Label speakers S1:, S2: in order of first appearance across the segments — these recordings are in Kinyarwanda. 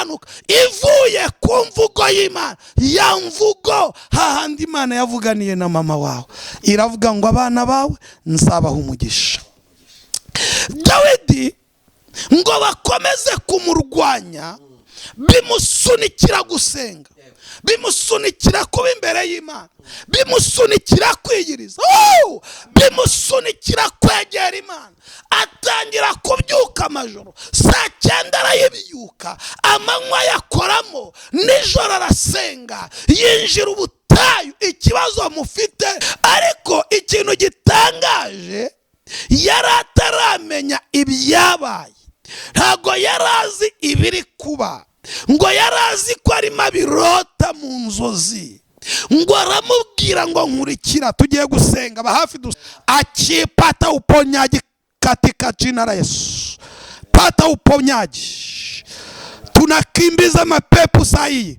S1: Gukiranuka ivuye ku mvugo y'Imana, ya mvugo hahandi Imana yavuganiye na mama wawe, iravuga ngo abana bawe nzabaha umugisha. Dawidi ngo bakomeze kumurwanya, bimusunikira gusenga, bimusunikira kuba imbere y'Imana, bimusunikira kwiyiriza, bimusunikira kwegera Imana. Atangira kubyuka amajoro saa 9 arayibyuka, amanywa yakoramo, nijoro arasenga, yinjira ubutayu. Ikibazo mufite, ariko ikintu gitangaje, yari ataramenya ibyabaye, ntago yari azi ibiri kuba, ngo yari azi ko arimo abirota mu nzozi. Ngo aramubwira ngo nkurikira, tugiye gusenga, ba hafi akipata uponyaji katika jina la Yesu. Pata uponyaji. Tunakimbiza mapepo saa hii,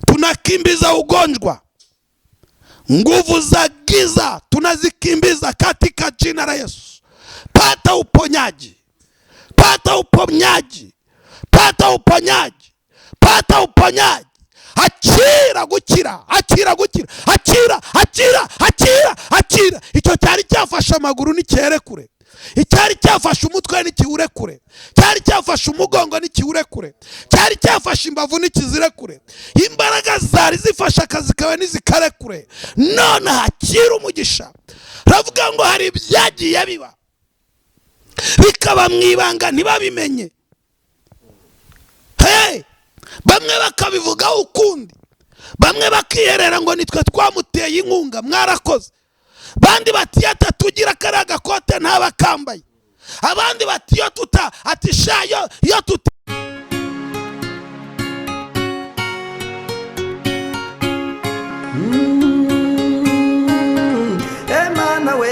S1: tunakimbiza ugonjwa, nguvu za giza tunazikimbiza katika jina la Yesu. Pata uponyaji, pata uponyaji, pata uponyaji, pata uponyaji. Akira gukira, akira gukira, akira, akira, akira, akira. Icyo cyari cyafashe amaguru n'ikiherekure, icyari cyafashe umutwe n'ikiwurekure, cyari cyafashe umugongo n'ikiwurekure, cyari cyafashe imbavu n'ikizirekure, imbaraga zari zifashe akazi kawe n'izikarekure. None hakira umugisha. Ravuga ngo hari ibyagiye biba bikaba mu ibanga ntibabimenye. Hey, bamwe bakabivugaho ukundi, bamwe bakiherera ngo nitwe twamuteye inkunga, mwarakoze. Bandi bati yatatugira kari gakote ntabakambaye, abandi bati yo tuta atishayo yo tuta.
S2: Emana we,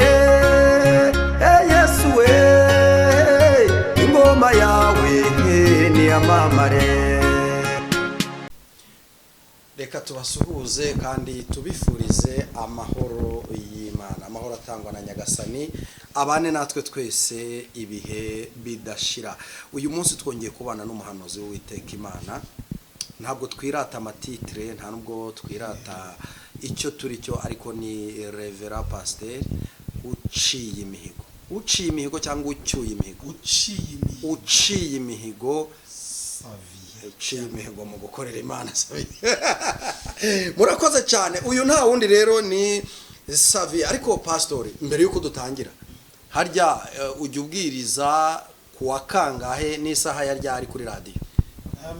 S2: Yesu we, ingoma yawe ni amamare.
S3: Reka tubasuhuze kandi tubifurize amahoro y'Imana, amahoro atangwa na Nyagasani, abane natwe twese ibihe bidashira. Uyu munsi twongeye kubana n'umuhanuzi w'Uwiteka Imana. Ntabwo twirata amatitre, nta nubwo twirata icyo turi cyo, ariko ni Revera Pasteur uciye imihigo, uciye imihigo cyangwa ucyuye imihigo, uciye imihigo, uciye imihigo mu gukorera Imana. Murakoze cyane. Uyu nta wundi rero ni Savi. Ariko pastori, mbere yuko dutangira, harya ujya ubwiriza kuwa kangahe n'isaha ya ryari kuri radiyo?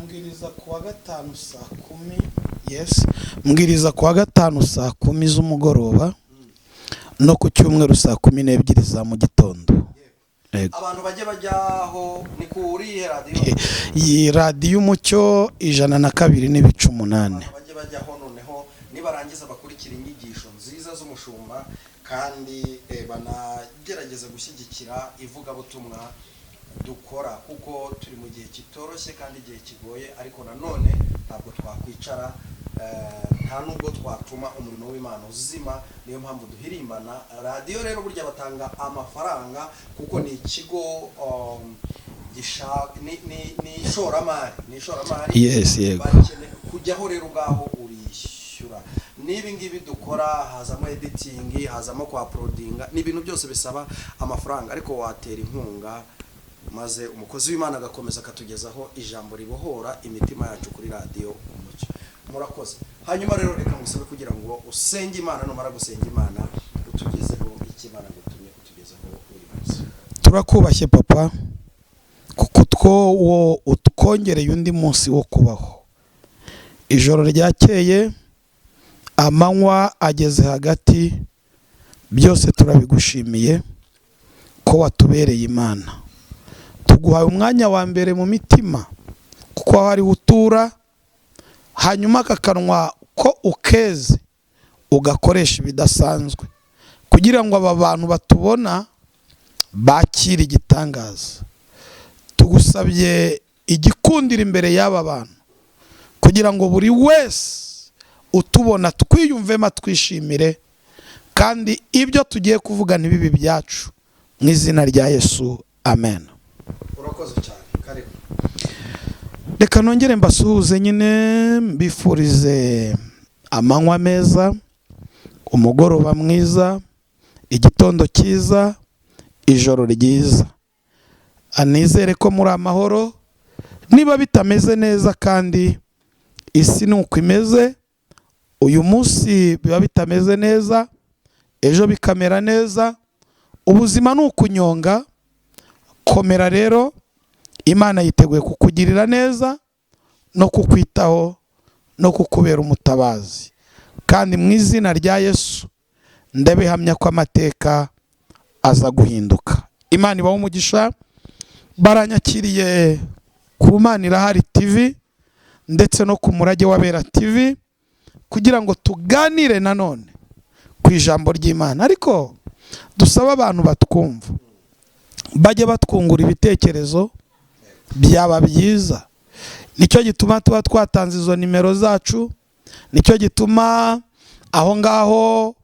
S1: Mbwiriza kuwa gatanu saa 10. Yes, mbwiriza kuwa gatanu saa 10 z'umugoroba no ku cyumweru saa 12 za mu gitondo.
S3: Abantu bajye bajyaho ni kuri radiyo,
S1: iyi radiyo Umucyo 102.8.
S3: Bajye bajyaho noneho nibarangiza bakurikira inyigisho nziza z'umushumba, kandi banagerageza gushyigikira ivugabutumwa dukora, kuko turi mu gihe kitoroshye kandi igihe kigoye, ariko nanone ntabwo twakwicara, nta nubwo twatuma umurimo w'Imana uzima. Niyo mpamvu duhirimbana. Radiyo rero burya batanga amafaranga, kuko ni ikigo ni ishoramari, ni ishoramari.
S1: Yes, yego.
S3: Kujyaho rero ubwaho urishyura. N'ibi ngibi dukora hazamo editing, hazamo kwa uploadinga, ni ibintu byose bisaba amafaranga, ariko watera inkunga maze umukozi w'Imana agakomeza akatugezaho ijambo ribohora imitima yacu kuri radiyo Umucyo. Murakoze. Hanyuma rero reka ngusabe kugira ngo usenge Imana, numara gusenga Imana utugezeho icyo Imana gutumye kutugezaho uyu munsi.
S1: Turakubashye papa, kuko wo utwongereye undi munsi wo kubaho. Ijoro ryakeye, amanywa ageze hagati, byose turabigushimiye ko watubereye Imana. Tuguhaye umwanya wa mbere mu mitima, kuko hari utura, hanyuma akakanwa ko ukeze ugakoresha ibidasanzwe kugira ngo aba bantu batubona bakire igitangaza. Tugusabye igikundira imbere y'aba bantu kugira ngo buri wese utubona twiyumvema twishimire, kandi ibyo tugiye kuvuga ntibibe ibyacu, mu izina rya Yesu, amen.
S3: Urakoze cyane. Karibu.
S1: Reka nongere mbasuhuze nyine, mbifurize amanywa meza, umugoroba mwiza, igitondo cyiza, ijoro ryiza. Anizere ko muri amahoro. Niba bitameze neza, kandi isi ni uko imeze, uyu munsi biba bitameze neza, ejo bikamera neza. Ubuzima ni ukunyonga. Komera rero, Imana yiteguye kukugirira neza no kukwitaho no kukubera umutabazi. Kandi mu izina rya Yesu ndabihamya ko amateka aza guhinduka. Imana ibahe umugisha. Baranyakiriye ku Mana Irahari TV ndetse no ku Murage w'Abera TV kugira ngo tuganire nanone ku ijambo ry'Imana. Ariko dusaba abantu batwumva bajye batwungura ibitekerezo, byaba byiza. Nicyo gituma tuba twatanze izo nimero zacu, nicyo gituma aho ngaho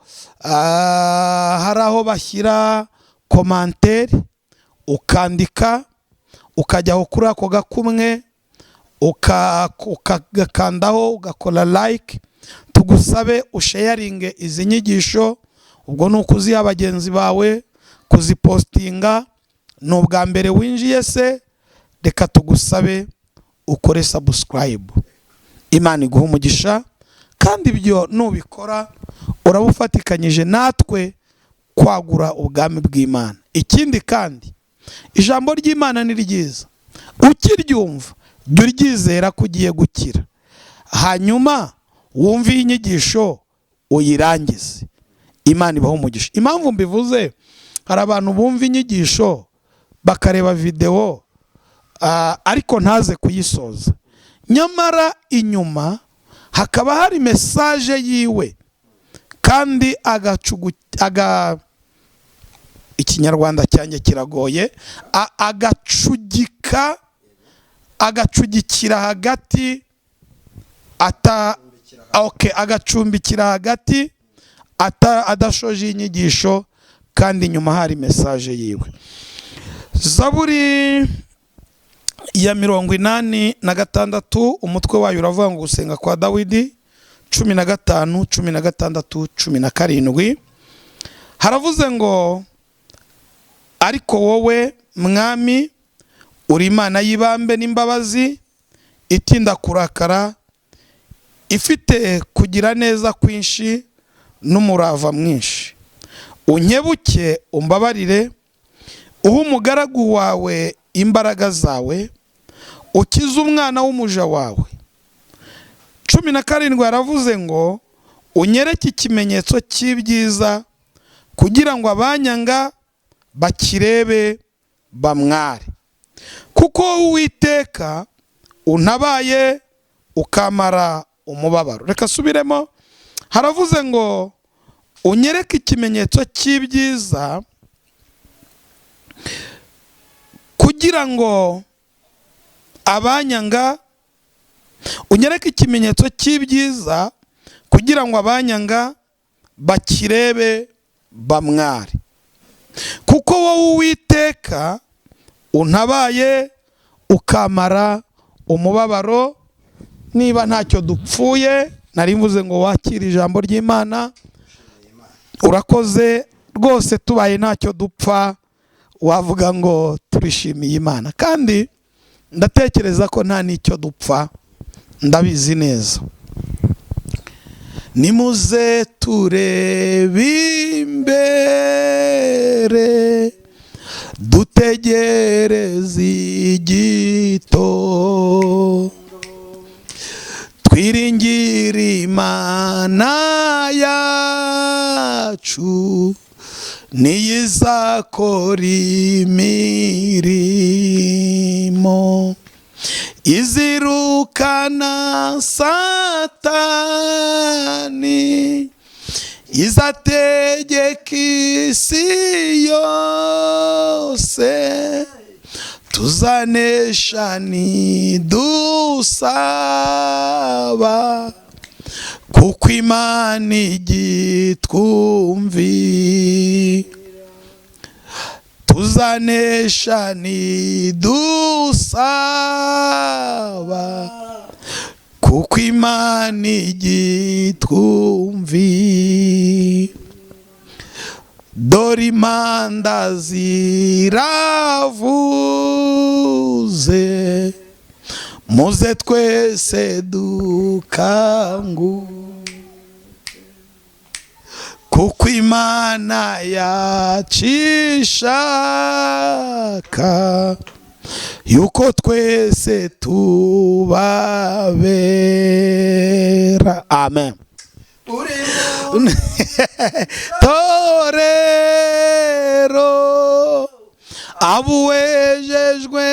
S1: hari aho bashyira commentaire, ukandika, ukajyaho kuri ako gakumwe, ukagakandaho, ugakora like. Tugusabe usharinge izi nyigisho, ubwo ni ukuziha bagenzi bawe, kuzipostinga. Ni ubwa mbere winjiye se, reka tugusabe ukore subscribe. Imana iguha umugisha, kandi ibyo nubikora urabufatikanyije natwe kwagura ubwami bw'Imana. Ikindi kandi, ijambo ry'Imana ni ryiza, ukiryumva jya uryizera ko ugiye gukira, hanyuma wumve iyi nyigisho uyirangize. Imana ibahe umugisha. Impamvu mbivuze, hari abantu bumva inyigisho bakareba videwo ariko ntaze kuyisoza, nyamara inyuma hakaba hari message yiwe, kandi aga ikinyarwanda cyanjye kiragoye, agacugika, agacugikira hagati, ata okay, agacumbikira hagati adashoje inyigisho, kandi inyuma hari message yiwe. Zaburi ya 86, umutwe wayo uravuga ngo gusenga kwa Dawidi, 15, 16, 17. Haravuze ngo ariko wowe mwami uri Imana y'ibambe n'imbabazi, itinda kurakara, ifite kugira neza kwinshi n'umurava mwinshi. Unkebuke umbabarire, uhe umugaragu wawe imbaraga zawe, ukize umwana w'umuja wawe. 17 yaravuze ngo unyereke ikimenyetso cy'ibyiza, kugira ngo abanyanga bakirebe bamware. Kuko Uwiteka untabaye ukamara umubabaro. Reka subiremo. Haravuze ngo unyereke ikimenyetso cy'ibyiza, kugira ngo abanyanga, unyereke ikimenyetso cy'ibyiza kugira ngo abanyanga bakirebe bamware. Kuko wowe Uwiteka untabaye ukamara umubabaro. Niba ntacyo dupfuye, nari mvuze ngo wakire ijambo ry'Imana. Urakoze rwose, tubaye ntacyo dupfa wavuga ngo turishimiye Imana. Kandi ndatekereza ko nta n'icyo dupfa, ndabizi neza. Nimuze turebe imbere, dutegereze igito, twiringire Imana yacu, niyizakora imirimo, izirukana Satani, izategeka isi yose, tuzanesha nidusaba, kuko Imana igitwumvi. Tuzanesha nidusaba, kuko Imana igitwumvi. Dore impanda ziravuze, muze twese dukangu, kuko Imana yacishaka yuko twese tubabera. Amen.
S3: Uri
S1: Torero abuwejejwe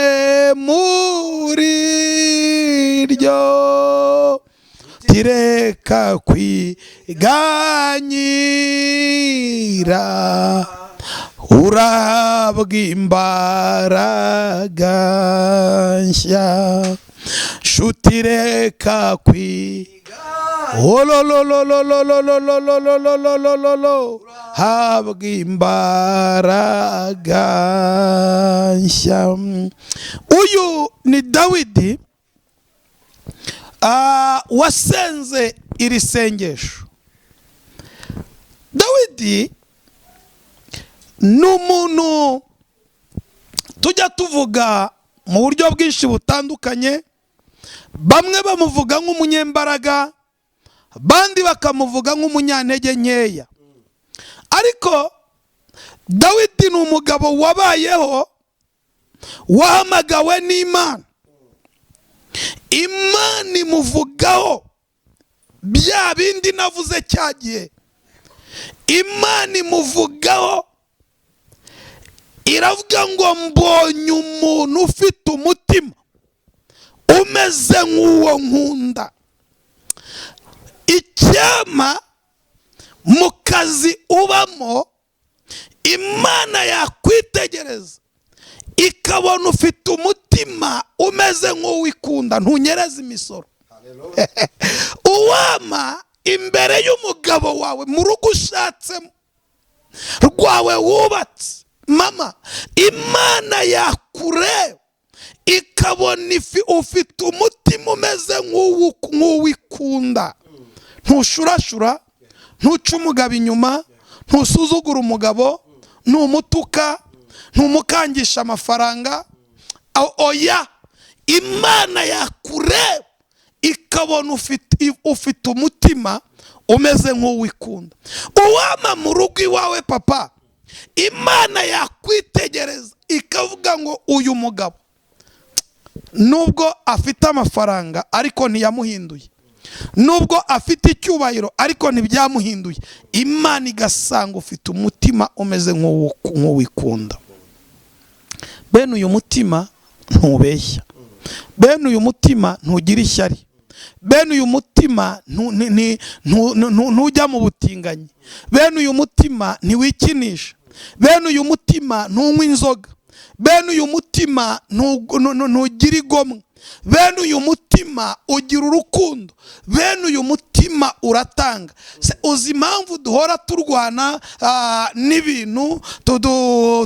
S1: muri ryo, tireka kwiganyira, urabwa imbaraga nshya. Nshuti, reka kwi olololololololololololololo, habwa imbaraga nshya. Uyu ni Dawidi wasenze iri sengesho. Dawidi ni umuntu tujya tuvuga mu buryo bwinshi butandukanye. Bamwe bamuvuga nk'umunyembaraga, abandi bakamuvuga nk'umunyantege nkeya, ariko Dawidi ni umugabo wabayeho, wahamagawe n'Imana. Imana imuvugaho bya bindi navuze cya gihe. Imana imuvugaho iravuga ngo: "Mbonye umuntu ufite umutima umeze nk'uwo nkunda." Icyama mu kazi ubamo, Imana yakwitegereza ikabona ufite umutima umeze nk'uwikunda, ntunyereze imisoro. Uwama imbere y'umugabo wawe, mu rugo ushatsemo rwawe wubatse, mama, Imana yakureba ikabona ifi ufite umutima umeze nk'uwikunda, ntushurashura, ntuca umugabo inyuma, ntusuzugura umugabo, ntumutuka, ntumukangisha amafaranga. Oya, Imana yakureba ikabona ufite umutima umeze nk'uwikunda. Uwama mu rugo iwawe, papa, Imana yakwitegereza ikavuga ngo: "Uyu mugabo nubwo afite amafaranga ariko ntiyamuhinduye, nubwo afite icyubahiro ariko ntibyamuhinduye." Imana igasanga ufite umutima umeze nk'uwikunda. Bene uyu mutima ntubeshya, bene uyu mutima ntugira ishyari, bene uyu mutima ntujya mu butinganyi, bene uyu mutima ntiwikinisha, bene uyu mutima ntunywa inzoga, bene uyu mutima ntugira igomwa, bene uyu mutima ugira urukundo, bene uyu mutima uratanga. Uzi impamvu duhora turwana n'ibintu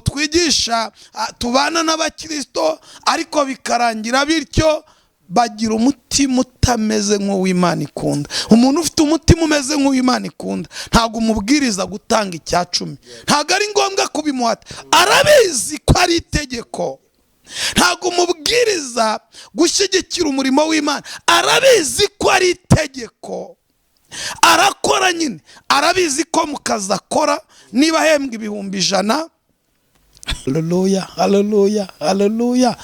S1: twigisha, tubana n'abakirisito ariko bikarangira bityo? Bagira umutima utameze nk'uw'Imana ikunda. Umuntu ufite umutima umeze nk'uw'Imana ikunda, ntabwo umubwiriza gutanga icya cumi, ntabwo ari ngombwa kubimuhata, arabizi ko ari itegeko. Ntabwo umubwiriza gushyigikira umurimo w'Imana, arabizi ko ari itegeko. Arakora nyine, arabizi ko mu kazi akora, niba ahembwa 100,000. Haleluya, haleluya, haleluya!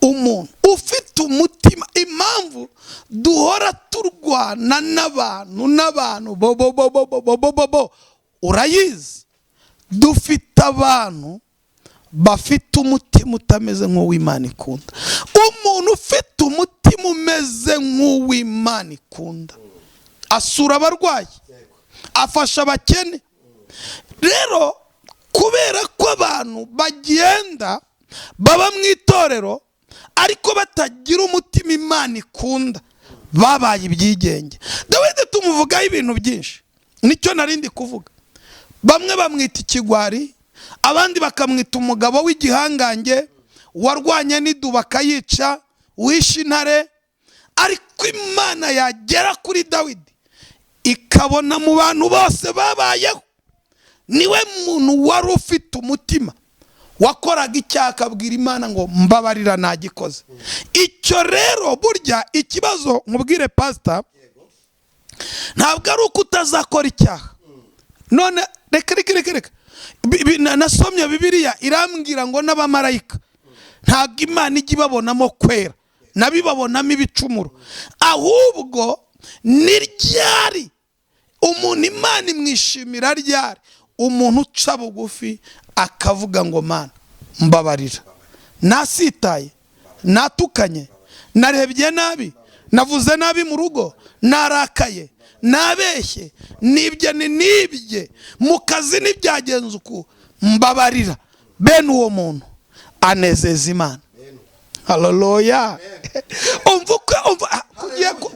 S1: Umuntu ufite umutima, impamvu duhora turwana n'abantu bo bo bo bo bo bo bo bo bo, urayizi? Dufite abantu bafite umutima utameze nk'uw'Imana ikunda. Umuntu ufite umutima umeze nk'uw'Imana ikunda asura abarwayi, afasha abakene. Rero kubera ko abantu bagenda baba mu itorero ariko batagira umutima Imana ikunda, babaye ibyigenge. Dawidi tumuvugaho ibintu byinshi, nicyo narindi kuvuga. Bamwe bamwita ikigwari. Abandi bakamwita umugabo w'igihangange warwanye n'idubu akayica, wishe intare. Ariko Imana yagera kuri Dawidi ikabona mu bantu bose babayeho niwe muntu wari ufite umutima wakoraga icyaha akabwira Imana ngo mbabarira nagikoze. Icyo rero burya ikibazo nkubwire pasita, ntabwo ari uko utazakora icyaha. None reka reka reka reka, nasomye Bibiliya irambwira ngo n'abamarayika ntabwo Imana ijya ibabonamo kwera, nabibabonamo ibicumuro. Ahubwo ni ryari umuntu Imana imwishimira? Ryari umuntu uca bugufi akavuga ngo Mana mbabarira, nasitaye, natukanye, narebye nabi, navuze nabi mu rugo, narakaye, nabeshye, nibye, ni nibye mu kazi, ntibyagenze uku, mbabarira. Bene uwo muntu anezeza Imana. Haleluya! Umva uko umva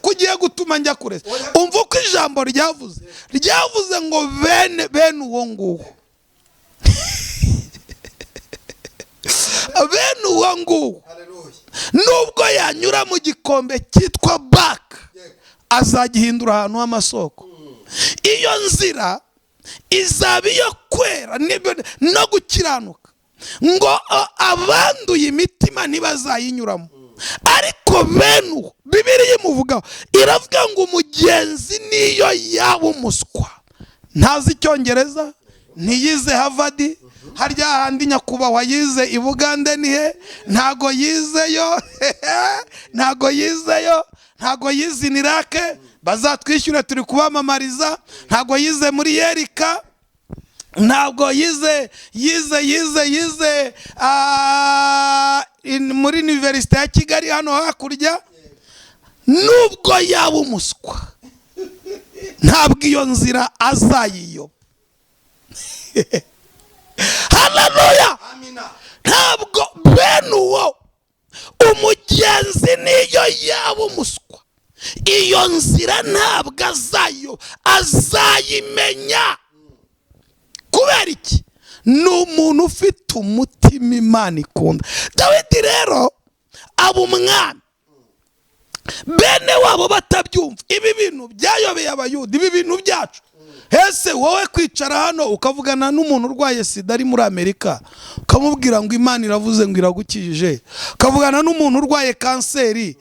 S1: kugiye gutuma njya kure. Umva uko ijambo ryavuze ngo bene uwo nguwo, bene uwo nguwo nubwo yanyura mu gikombe cyitwa Baka, azagihindura ahantu h'amasoko. Iyo nzira izaba iyo kwera no gukiranuka, ngo abanduye imitima ntibazayinyuramo. Ariko bene uwo Bibiliya imuvugaho iravuga ngo umugenzi niyo yaba umuswa, ntazi Icyongereza, ntiyize Harvard, harya handi nyakubahwa yize i Bugande ni he? Ntago yizeyo, ntago yizeyo, ntago yize Inirake, bazatwishyura turi kubamamariza, ntago yize muri Yerika, ntabwo yize yize yize yize muri Universite ya Kigali hano hakurya. Nubwo yaba umuswa ntabwo iyo nzira azayiyoba. Haleluya! Ntabwo bene uwo umugenzi niyo yaba umuswa, iyo nzira ntabwo azayo azayimenya. Kubera iki? Ni umuntu ufite umutima Imana ikunda. Dawidi rero aba umwami, bene wabo batabyumva. Ibi bintu byayobeye Abayuda, ibi bintu byacu. Ese wowe kwicara hano ukavugana n'umuntu urwaye sida ari muri Amerika, ukamubwira ngo Imana iravuze ngo iragukijije, ukavugana n'umuntu urwaye kanseri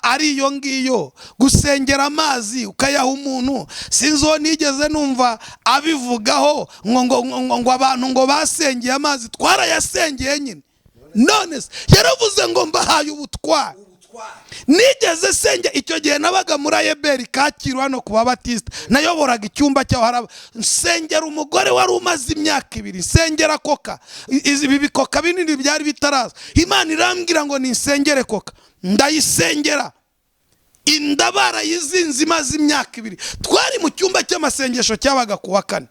S1: ari iyo ngiyo, gusengera amazi ukayaha umuntu, sinzi uwo nigeze numva abivugaho ngo abantu ngo basengeye amazi, twarayasengeye nyine. None se yaravuze ngo mbahaye ubutwari. Nigeze senge icyo gihe nabaga muri Ayeberi Kacyiru hano ku Babatista, nayoboraga icyumba cyaho, haraba nsengera umugore wari umaze imyaka 2, nsengera koka, ibi bikoka binini byari bitaraza. Imana irambwira ngo ninsengere koka, ndayisengera, inda barayizinze imaze imyaka 2. Twari mu cyumba cy'amasengesho cyabaga ku wa kane.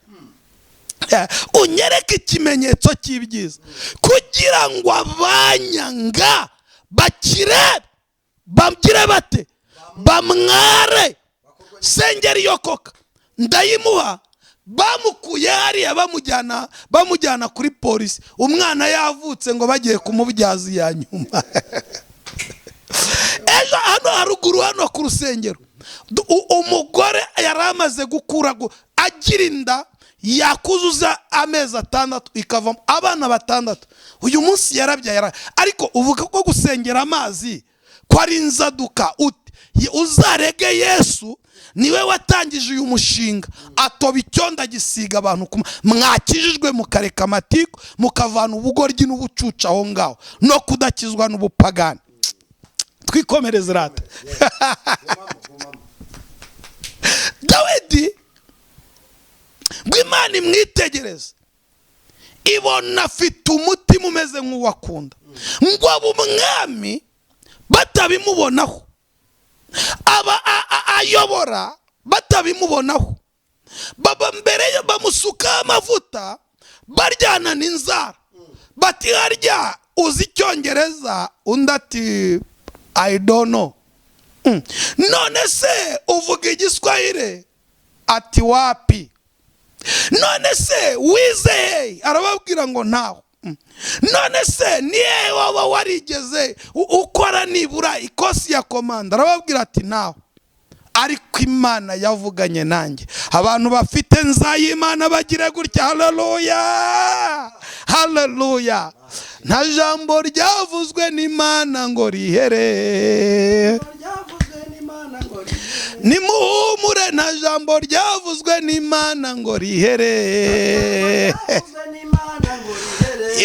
S1: Unyereke ikimenyetso cy'ibyiza kugira ngo abanyanga bakirebe, bamugire bate, bamware. Sengera iyo koka ndayimuha, bamukuye hariya bamujyana kuri polisi, umwana yavutse ngo bagiye kumubyaza iya nyuma. Ejo hano haruguru hano ku rusengero, umugore yari amaze gukura agira inda yakuzuza amezi 6 ikavamo abana 6. Uyu munsi yarabyaye. Ariko uvuga ko gusengera amazi ko ari inzaduka, uzarege Yesu niwe watangije uyu mushinga, atoba icyondo agisiga abantu, mwakijijwe mukareka amatiku, mukavana ubugoryi n'ubucucu aho ngaho no kudakizwa n'ubupagani. Twikomereze rata. Dawidi ngo Imana imwitegereze ibona afite umutima umeze nk'uwakunda, ngo abe umwami batabimubonaho, aba ayobora batabimubonaho, baba mbere bamusuka amavuta baryana n'inzara, bati harya uzi Icyongereza? Undi ati I don't know. None se uvuga Igiswahili? Ati wapi. None se wize he? Arababwira ngo ntaho. None se ni hehe waba warigeze ukora nibura ikosi ya komanda? Arababwira ati ntaho. Ariko Imana yavuganye nanjye. Abantu bafite nzayimana bagire gutya, haleluya, haleluya. Nta jambo ryavuzwe n'Imana ngo rihere, nimuhumure. Nta jambo ryavuzwe n'Imana ngo rihere,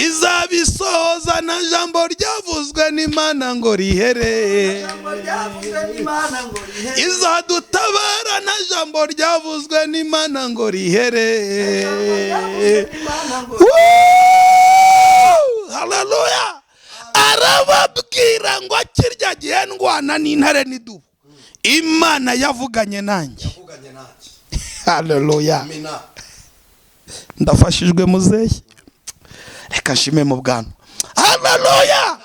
S1: izabisohoza. Nta jambo ryavuzwe n'Imana ngo rihere, izadutabara. Nta jambo ryavuzwe n'Imana ngo rihere. Haleluya. Arababwira ngo kirya gihe ndwana n'intare n'idubu, Imana yavuganye nanjye. Haleluya. Ndafashijwe muzehe, reka nshime mu bwanwa. Haleluya.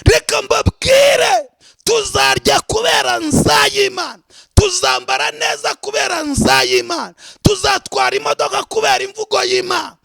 S1: Reka mbabwire, tuzarya kubera nzayimana, tuzambara neza kubera nzayimana, tuzatwara imodoka kubera imvugo y'Imana,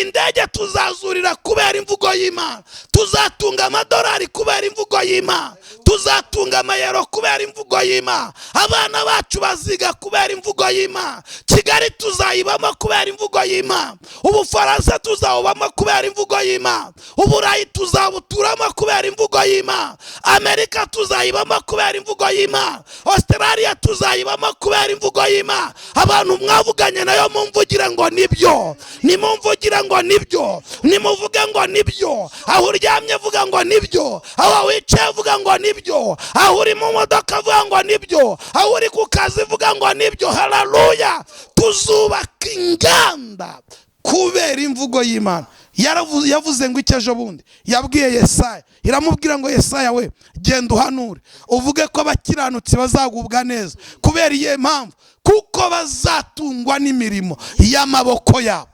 S1: indege tuzazurira kubera imvugo y'Imana, tuzatunga amadolari kubera imvugo y'Imana, tuzatunga amayero kubera imvugo y'Imana, abana bacu baziga kubera imvugo y'Imana, Kigali tuzayibamo kubera imvugo y'Imana, Ubufaransa tuzawubamo kubera imvugo y'Imana, Uburayi tuzabuturamo kubera imvugo y'Imana, Amerika tuzayibamo kubera imvugo y'Imana, Australia tuzayibamo kubera imvugo y'Imana. Abantu mwavuganye nayo mumvugire ngo nibyo, nimumvugire ngo nibyo, nimuvuge ngo nibyo. Aho uryamye vuga ngo nibyo, aho wicaye vuga ngo nibyo, aho uri mu modoka vuga ngo nibyo, aho uri ku kazi vuga ngo nibyo. Haleluya. Tuzubaka inganda kubera imvugo y'Imana. Yavuze ngo icyo ejo bundi yabwiye Yesaya, iramubwira ngo Yesaya we, genda uhanure uvuge ko abakiranutsi bazagubwa neza. Kubera iyihe mpamvu? Kuko bazatungwa n'imirimo y'amaboko yabo.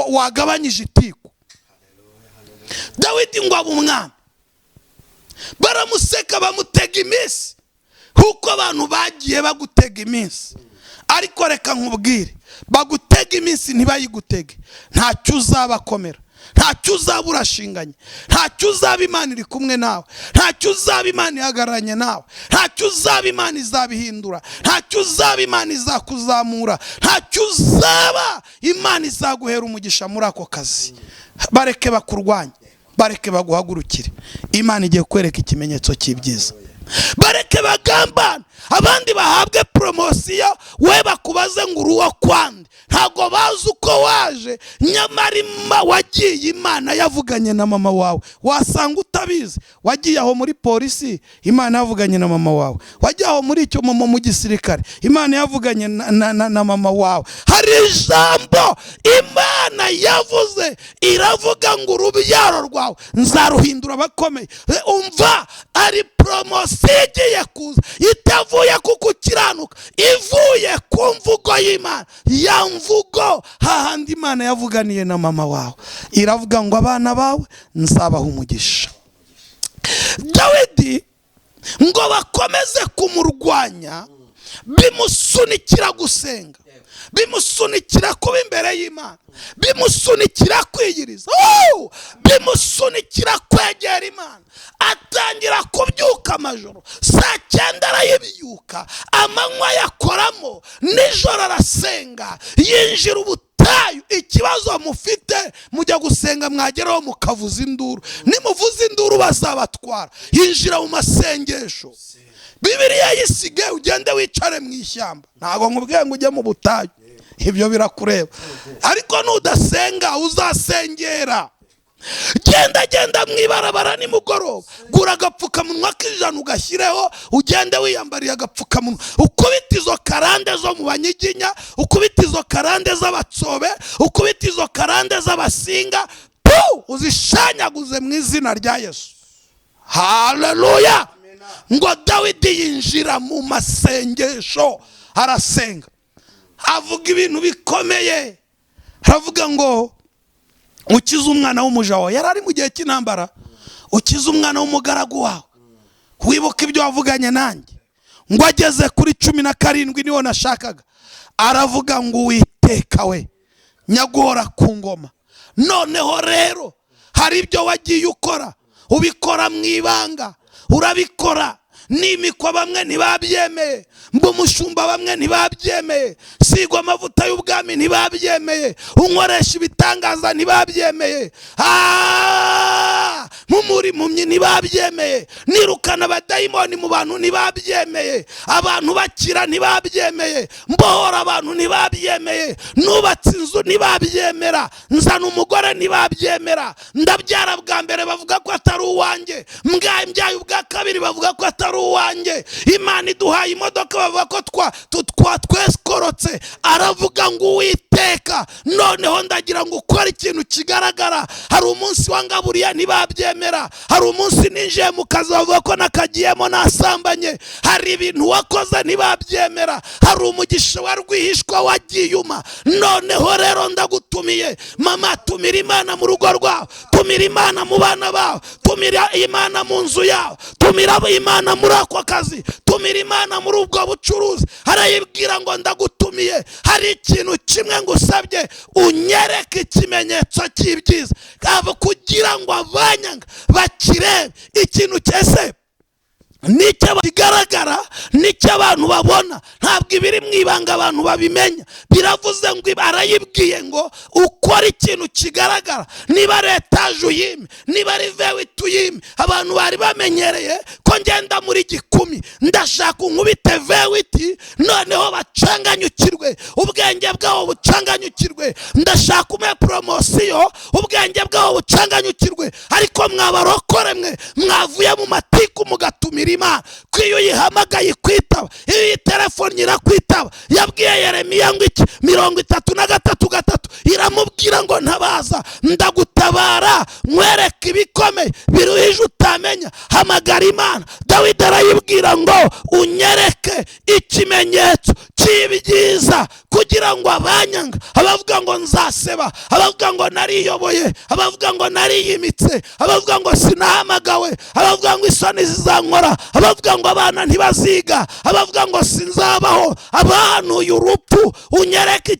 S1: Wagabanyije itiku. Dawidi ngo abe umwami, baramuseka bamutega iminsi, kuko abantu bagiye bagutega iminsi. Ariko reka nkubwire, bagutega iminsi ntibayigutege, ntacyo uzabakomera, ntacyo uzaba urashinganye, ntacyo uzaba Imana iri kumwe nawe, ntacyo uzaba Imana ihagararanye nawe, ntacyo uzaba Imana izabihindura, ntacyo uzaba Imana izakuzamura, ntacyo uzaba Imana izaguhera umugisha muri ako kazi. Bareke bakurwanye, bareke baguhagurukire, Imana igiye kwereka ikimenyetso cy'ibyiza. Bareke bagambane, abandi bahabwe promosiyo, we bakubaze ngo uri uwo kwande, ntabwo bazi uko waje. Nyamara wagiye Imana yavuganye na mama wawe, wasanga utabizi. Wagiye aho muri polisi, Imana yavuganye na mama wawe. Wagiye aho muri icyo mu gisirikare, Imana yavuganye na mama wawe. Hari ijambo Imana yavuze, iravuga ngo urubyaro rwawe nzaruhindura abakomeye. Umva, ari promosiyo igiye kuza itavuye ku gukiranuka, ivuye ku mvugo y'Imana. Ya mvugo hahandi Imana yavuganiye na mama wawe, iravuga ngo abana bawe nzabaha umugisha. Dawidi ngo bakomeze kumurwanya, bimusunikira gusenga, bimusunikira kuba imbere y'Imana, bimusunikira kwiyiriza, bimusunikira kwegera Imana. Atangira kubyuka amajoro saa 9 arayibyuka, amanywa yakoramo, nijoro arasenga, yinjira ubutayu. Ikibazo mufite, mujya gusenga mwageraho mukavuza induru, nimuvuza induru bazabatwara. Yinjira mu masengesho. Bibiliya yisige, ugende wicare mu ishyamba. Ntabwo nkubwiye ngo ujye mu butayu, ibyo birakureba. Ariko nudasenga uzasengera. Genda genda mu ibarabara nimugoroba, gura agapfukamunwa k'ijana ugashyireho, ugende wiyambariye agapfukamunwa, ukubite izo karande zo mu Banyiginya, ukubite izo karande z'Abatsobe, ukubite izo karande z'Abasinga, uzishanyaguze mu izina rya Yesu. Haleluya. Ngo Dawidi yinjira mu masengesho, arasenga, avuga ibintu bikomeye. Aravuga ngo ukize umwana w'umuja wawe, yari ari mu gihe cy'intambara, ukize umwana w'umugaragu wawe, wibuka ibyo wavuganye nanjye. Ngo ageze kuri 17 niwo nashakaga, Aravuga ngo Uwiteka we nyaguhora ku ngoma, noneho rero hari ibyo wagiye ukora, ubikora mu ibanga, urabikora nimikwa bamwe ntibabyemeye, mba umushumba bamwe ntibabyemeye, sigwa amavuta y'ubwami ntibabyemeye, unkoresha ibitangaza ntibabyemeye, nkumuri impumyi ntibabyemeye, nirukana abadayimoni mu bantu ntibabyemeye, abantu bakira ntibabyemeye, mbohora abantu ntibabyemeye, nubatse inzu ntibabyemera, nzana umugore ntibabyemera, ndabyara bwa mbere bavuga ko atari uwanjye, mbyaye ubwa kabiri bavuga ko atari uwanjye, Imana iduhaye imodoka bavuga ko tweskorotse. Aravuga ngo Uwiteka noneho ndagira ngo ukore ikintu kigaragara. Hari umunsi wangaburiye ntibabyemera, hari umunsi ninjiye mu kazi bavuga ko nakagiyemo nasambanye, hari ibintu wakoze ntibabyemera, hari umugisha wa rwihishwa wagiye uma. Noneho rero ndagutumiye mama, tumira Imana mu rugo rwawe, tumira Imana mu bana bawe, tumira Imana mu nzu yawe, tumira Imana muri ako kazi, tumira Imana muri ubwo bucuruzi. Arayibwira ngo ndagutumiye, hari ikintu kimwe ngusabye, unyereke ikimenyetso cy'ibyiza kugira ngo abanyanga bakirebe. Ikintu cyese nicyo kigaragara, nicyo abantu babona, ntabwo ibiri mu ibanga abantu babimenya. Biravuze ngo arayibwiye ngo ukore ikintu kigaragara, niba ari etaje uyime, niba ari vewiti uyime. Abantu bari bamenyereye ko ngenda muri gikumi, ndashaka unkubite vewiti noneho bacanganyukirwe, ubwenge bwabo bucanganyukirwe, ndashaka umpe poromosiyo, ubwenge bwabo bucanganyukirwe. Ariko mwabarokore mwe mwavuye mu matiku mugatumira Imana, ko iyo uyihamagaye ikwitaba, iyo iyi telefone irakwitaba. Yabwiye Yeremiya ngo iki 33:3 iramubwira ngo ntabaza, ndagutabara nkwereke ibikomeye biruhije utamenya. Hamagara Imana. Dawidi arayibwira ngo unyereke ikimenyetso cy'ibyiza kugira ngo abanyanga, abavuga ngo nzaseba, abavuga ngo nariyoboye, abavuga ngo nariyimitse, abavuga ngo sinahamagawe, abavuga ngo isoni zizankora, abavuga ngo abana ntibaziga, abavuga ngo sinzabaho, abahanuye urupfu, unyereke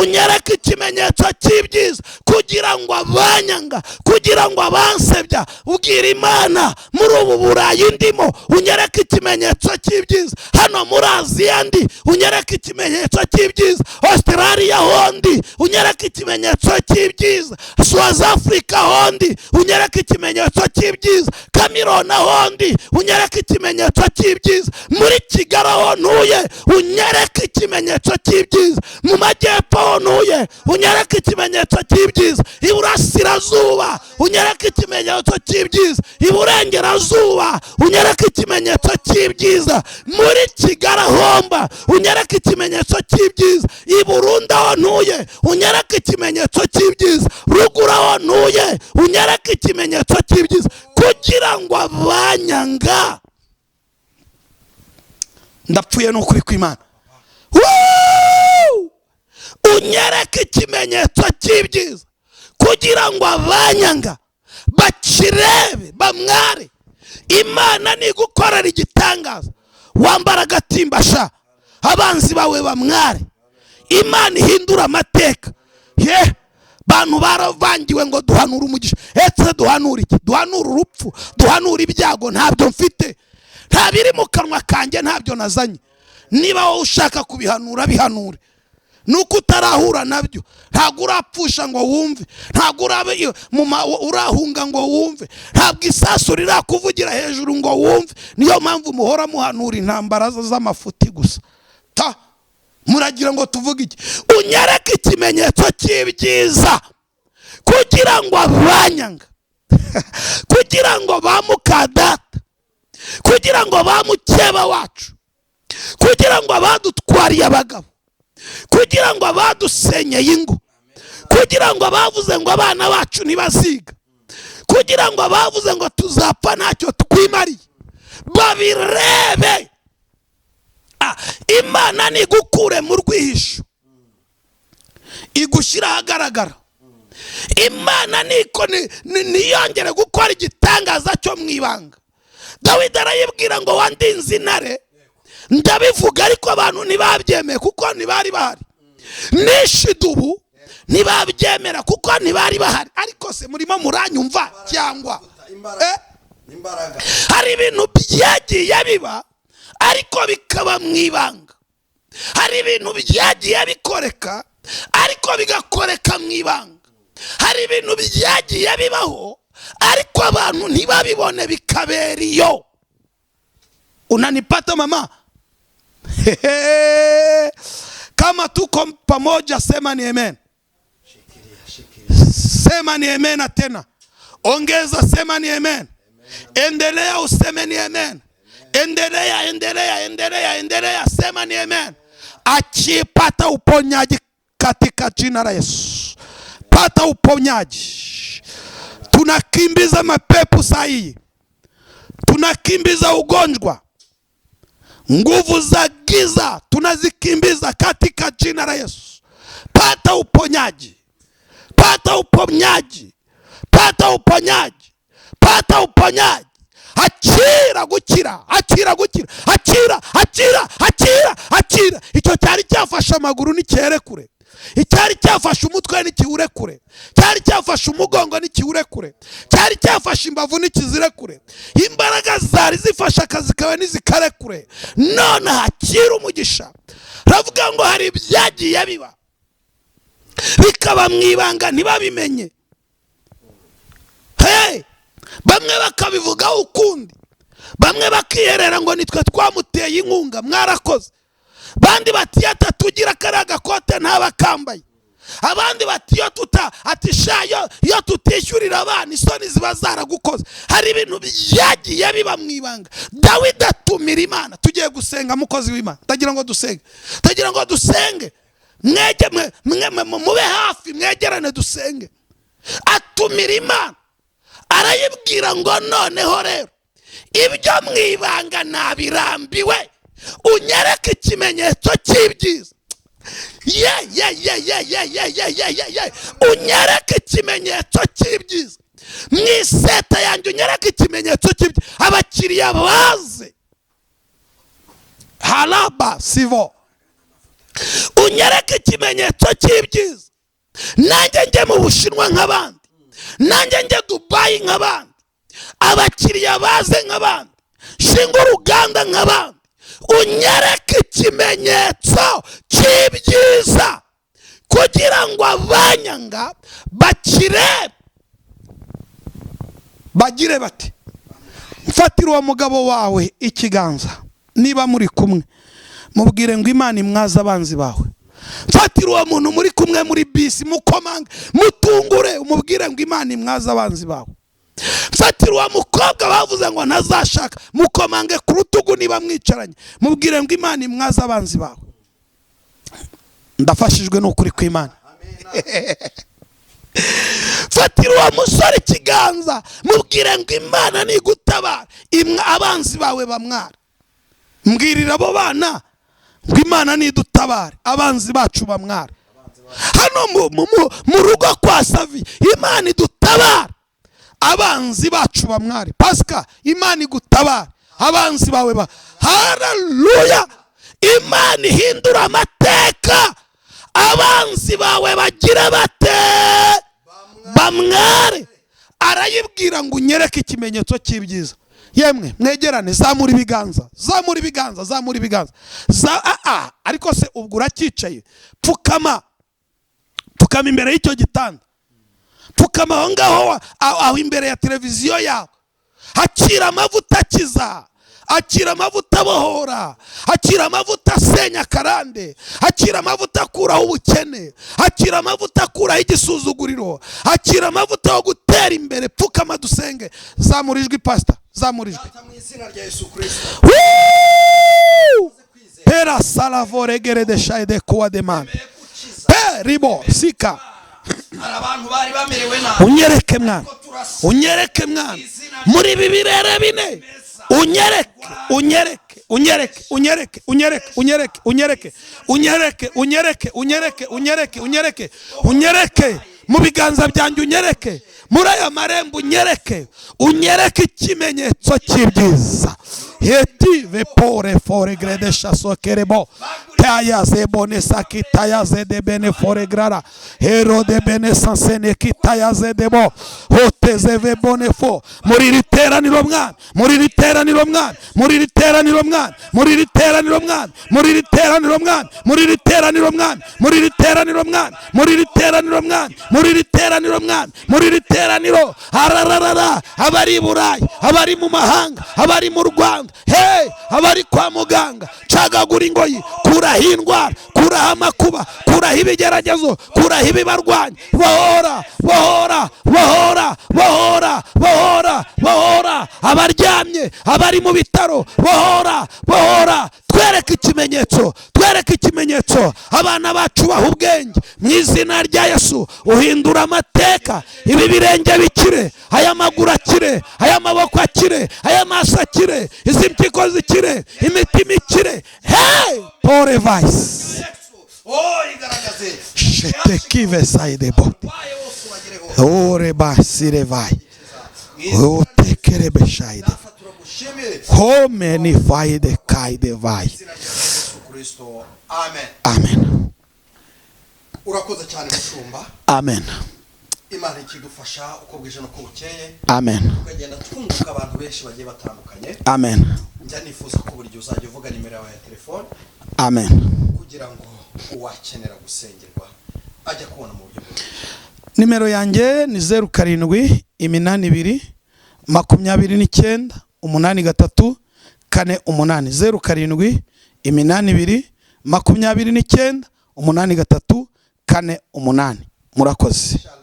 S1: unyereke ikimenyetso cy'ibyiza kugira ngo abanyanga, kugira ngo abansebya. Ubwira Imana muri ubu Burayi ndimo, unyereke ikimenyetso cy'ibyiza. Hano muri Aziya ndi, unyereke ikimenyetso cy'ibyiza. Australia hondi, unyereke ikimenyetso cy'ibyiza. South Africa hondi, unyereke ikimenyetso cy'ibyiza. Cameroon hondi, unyereke ikimenyetso cy'ibyiza. Muri Kigali aho ntuye, unyereke ikimenyetso cy'ibyiza. Mu majyepfo aho ntuye, unyereke ikimenyetso cy'ibyiza. Iburasirazuba unyereke ikimenyetso cy'ibyiza. Iburengerazuba unyereke ikimenyetso cy'ibyiza. Muri Kigali ahomba unyereke ikimenyetso cy'ibyiza. I Burundi aho ntuye unyereke ikimenyetso cy'ibyiza. Ruguru aho ntuye unyereke ikimenyetso cy'ibyiza, kugira ngo abanyanga. Ndapfuye n'ukuri kw'Imana. Unyereke ikimenyetso cy'ibyiza kugira ngo abanyanga bakirebe bamware. Imana nigukorera igitangaza, wambara agatimbasha, abanzi bawe bamware. Imana ihindura amateka. Ye bantu baravangiwe ngo duhanura umugisha. Etse duhanura iki? Duhanura urupfu, duhanura ibyago. Ntabyo mfite, nta biri mu kanwa kanjye, ntabyo nazanye. Niba wowe ushaka kubihanura bihanure, nuko utarahura nabyo. Ntabwo urapfusha ngo wumve, ntabwo urahunga ngo wumve, ntabwo isasu rirakuvugira hejuru ngo wumve. Niyo mpamvu muhora muhanura intambara z'amafuti gusa. Ta muragira ngo tuvuge iki? Unyereke ikimenyetso cy'ibyiza kugira ngo abanyanga, kugira ngo ba mukadata, kugira ngo ba mukeba wacu, kugira ngo abadutwariye abagabo, kugira ngo abadusenyeye ingo, kugira ngo abavuze ngo abana bacu ntibaziga, kugira ngo abavuze ngo tuzapfa ntacyo twimariye, babirebe. Imana nigukure mu rwihisho igushyira ahagaragara. Imana niko niyongere gukora igitangaza cyo mu ibanga. Dawidi arayibwira ngo wandinze intare, Ndabivuga ariko abantu ntibabyemeye kuko ntibari bahari. Nishe idubu ntibabyemera kuko ntibari bahari. Ariko se murimo muranyumva cyangwa?
S3: Imbaraga.
S1: Hari ibintu byagiye biba ariko bikaba mu ibanga. Hari ibintu byagiye bikoreka ariko bigakoreka mu ibanga. Hari ibintu byagiye bibaho ariko abantu ntibabibone, bikabera iyo. Unanipata mama? Kama tuko pamoja sema ni amen. Sema ni amen tena. Ongeza sema ni amen. Endelea useme ni amen. Endelea, endelea, endelea, endelea, sema ni amen. Achipata uponyaji katika jina la Yesu. Pata uponyaji. Tunakimbiza mapepo sahihi. Tunakimbiza ugonjwa. Nguvu za giza tunazikimbiza katika jina la Yesu. Pata uponyaji. Pata uponyaji. Pata uponyaji. Pata uponyaji. Akira gukira, akira gukira, akira, akira, akira, akira. Icyo cyari cyafashe amaguru nticyerekure. Icyari cyafashe umutwe ntikiwurekure. Cyari cyafashe umugongo ntikiwurekure. Cyari cyafashe imbavu ntikizirekure. Imbaraga zari zifashe akazi kawe ntizikarekure. None hakira umugisha. Ravuga ngo hari ibyagiye biba bikaba mu ibanga ntibabimenye. Hey! Bamwe bakabivugaho ukundi, bamwe bakiherera ngo nitwe twamuteye inkunga, mwarakoze. Bandi bati atatugira kariya gakote ntabakambaye. Abandi bati iyo tuta ati sha iyo tutishyurira abana isoni ziba zaragukoze. Hari ibintu byagiye biba mu ibanga. Dawidi atumira Imana. Tugiye gusenga mukozi w'Imana, ndagira ngo dusenge, ndagira ngo dusenge. Mwege mwe mube hafi, mwegerane dusenge. Atumira Imana arayibwira ngo noneho rero ibyo mu ibanga nabirambiwe, unyereke ikimenyetso cy'ibyiza. Ye ye ye ye ye ye ye ye ye ye, unyereke ikimenyetso cy'ibyiza mu iseta yanjye, unyereke ikimenyetso cy'ibyiza, abakiriya baze. Haraba sivo, unyereke ikimenyetso cy'ibyiza, nanjye njye mu Bushinwa nk'abandi, nanjye njye Dubai nk'abandi, abakiriya baze nk'abandi, shinga uruganda nk'abandi, unyereke ikimenyetso cy'ibyiza kugira ngo abanyanga bakire bagire bati mfatira uwo mugabo wawe ikiganza, niba muri kumwe mubwire ngo Imana imwaze abanzi bawe. Mfatira uwo muntu muri kumwe muri bisi, mukomange, mutungure, umubwire ngo Imana imwaze abanzi bawe. Mfatira uwo mukobwa bavuze ngo ntazashaka, mukomange ku rutugu niba mwicaranye, mubwire ngo Imana imwaze abanzi bawe. Ndafashijwe n'ukuri kw'Imana. Fatira uwo musore ikiganza, mubwire ngo Imana nigutabara, abanzi bawe bamwara. Mbwirira abo bana ngo Imana nidutabare, abanzi bacu bamwara. Hano mu rugo kwa Savi, Imana idutabara, abanzi bacu bamware. Pasika, Imana igutabara, abanzi bawe ba. Haleluya! Imana ihindura amateka, abanzi bawe bagira bate? Bamware. Arayibwira ngo unyereke ikimenyetso cy'ibyiza. Yemwe mwegerane, zamura ibiganza, zamura ibiganza, zamura ibiganza. Ariko se ubwo uracyicaye? Pfukama, pfukama imbere y'icyo gitanda, pfukama aho ngaho, aho imbere ya televiziyo yawe. Akira amavuta akiza, akira amavuta abohora, akira amavuta asenya karande, akira amavuta akuraho ubukene, akira amavuta akuraho igisuzuguriro, akira amavuta yo gutera imbere. Pfukama dusenge. Zamura ijwi pastor, zamura ijwi. Pera salavore gere de shaide kuwa de man. Pe ribo sika. Unyereke mwana, unyereke mwana muri ibi birere bine. Unyereke, unyereke, unyereke, unyereke, unyereke, unyereke, unyereke, unyereke, unyereke, unyereke, unyereke, unyereke, unyereke mu biganza byanjye, unyereke muri aya marembo, unyereke, unyereke ikimenyetso cy'ibyiza. Hetive pore fore grede shaso kerebo. Taya zebone sakitaya zede bene fore grara. Hero de bene sansene kitaya zedebo. Hoteze bone fo. Muri iri teraniro mwana. Muri iri teraniro mwana. Muri iri teraniro mwana. Muri iri teraniro mwana. Muri iri teraniro mwana. Muri iri teraniro mwana. Muri iri teraniro mwana. Muri iri teraniro mwana. Muri iri teraniro mwana. Muri iri teraniro. Arararara. Abari i Burayi, abari mu mahanga, abari mu Rwanda, hey, abari kwa muganga, cagagura ingoyi, kuraho indwara, kuraho amakuba, kuraho ibigeragezo, kuraho ibibarwanya. Bohora, bohora, bohora, bohora, bohora, bohora abaryamye, abari mu bitaro, bohora, bohora. Twereke ikimenyetso, twereke ikimenyetso. Abana bacu baha ubwenge mu izina rya Yesu. Uhindura amateka, ibi birenge bikire, aya maguru akire, aya maboko akire, aya maso akire, izi mpyiko zikire, imitima ikire. Hey, pore vice
S3: Oh, igaragaze.
S1: shetekive saidebo
S3: Abarwaye bose ubagereho.
S1: ore basire vai
S3: Mu izina
S1: otekerebe shaide
S3: Data turagushimire.
S1: homeni faide kaide vai.
S3: Mu izina rya Yesu Kristo. Amen.
S1: Amen,
S3: Urakoze cyane mushumba.
S1: amen,
S3: Imana ikidufasha uko bwije n'uko bukeye.
S1: amen,
S3: Tukagenda twunguka abantu benshi bagiye batandukanye.
S1: amen,
S3: Njya nifuza ko buri gihe uzajya uvuga nimero yawe ya telefone
S1: amen.
S3: kugira ngo uwakenera gusengerwa ajya kubona mu buryo bworoshye.
S1: Nimero yanjye ni 07 82 29 83 48, 07 82 29 83 48. Murakoze.
S3: Shalom.